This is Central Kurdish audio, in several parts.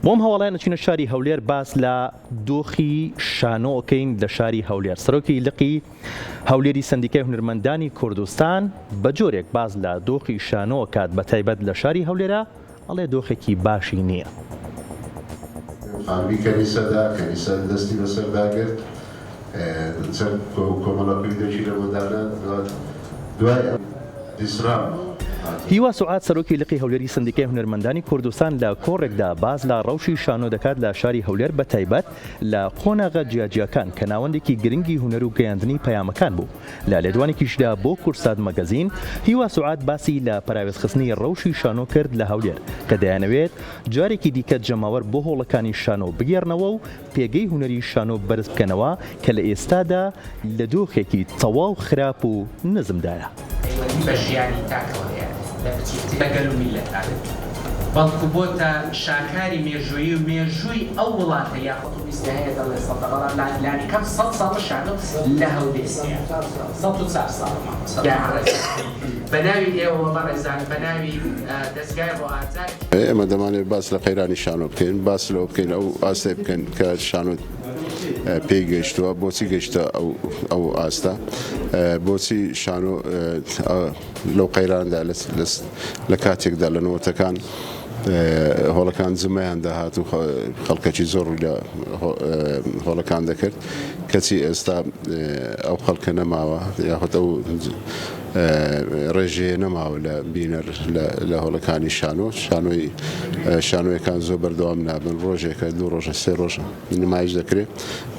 بۆم هەواڵیان ئەچینە شاری هەولێر باس لە دۆخی شانۆ ئەکەین لە شاری هەولێر سەرۆکی لقی هەولێری سەندیکای هونەرمەندانی کوردستان بە جۆرێک باس لە دۆخی شانۆ ئەکات بە تایبەت لە شاری هەولێرا ئەڵێ دۆخێکی باشی نییە. خانمی کەنیسەدا، کەنیسە دەستی بەسەردا گرت، چەند کۆمەڵە قیودێکی لەبۆ دانا، دوای ئەم دیسرام هاتن. هیوا سوعاد سەرۆکی لقی هەولێری سەندیکای هونەرمەندانی کوردستان لە کۆڕێکدا باس لە ڕەوشی شانۆ دەکات لە شاری هەولێر بە تایبەت لە قۆناغە جیاجیاکان کە ناوەندێکی گرنگی هونەر و گەیاندنی پەیامەکان بوو. لە لێدوانێکیشدا بۆ کوردسات مەگەزین، هیوا سوعاد باسی لە پەراوێزخستنی ڕەوشی شانۆ کرد لە هەولێر کە دەیانەوێت جارێکی دیکە جەماوەر بۆ هۆڵەکانی شانۆ بگێڕنەوە و پێگەی هونەری شانۆ بەرز بکەنەوە کە لە ئێستادا لە دۆخێکی تەواو خراپ و نزمدایە. پەیوەندی بە ژیانی تاکەوە هەیە لە بچووکترین بە گەل و میللەتان، بەڵکو بۆتە شاکاری مێژوویی و مێژووی ئەو وڵاتە یاخود. ویستە هەیە دەڵێ سەدە، بەڵام لانی کەم سەد ساڵە شانۆ لە هەولێر هەیە، 104 ساڵە مامۆستا بەڕێزان، بە ناوی ئێوەوە بەڕێزان، بە ناوی دەزگای ڕۆئاجار. ئێمە دەمانەوێت باس لە قەیرانی شانۆ بکەین، باس لەوە بکەین ئەو ئاستەی بکەین کە شانۆ پێی گەیشتووە، بۆچی گەیشتە ئەو ئاستە، بۆچی شانۆ لەو قەیراندا لە کاتێکدا لە نەوەتەکان هۆڵەکان زمەیان دەهات و خەڵکەکی زۆر ڕووی لە هۆڵەکان دەکرد، کەچی ئێستا ئەو خەڵکە نەماوە یاخود ئەو ڕێژەیە نەماوە لە بینەر لە هۆڵەکانی شانۆ، شانۆی شانۆیەکان زۆر بەردەوام نابن، ڕۆژێکە دوو ڕۆژە سێ ڕۆژ نمایش دەکرێت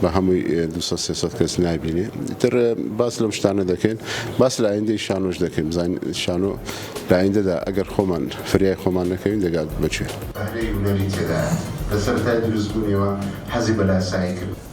بە هەمووی 200 300 کەس نابینێ تر باس لەم شتانە دەکەین باس لە ئایندەی شانۆش دەکەین بزانین شانۆ لە ئایندەدا ئەگەر خۆمان فریای خۆمان نەکەوین دەگات بە کوێ. بەهرەی هونەری تێدایە. لە سەرەتای دروستبوونیەوە حەزی بە لاسایی کرد.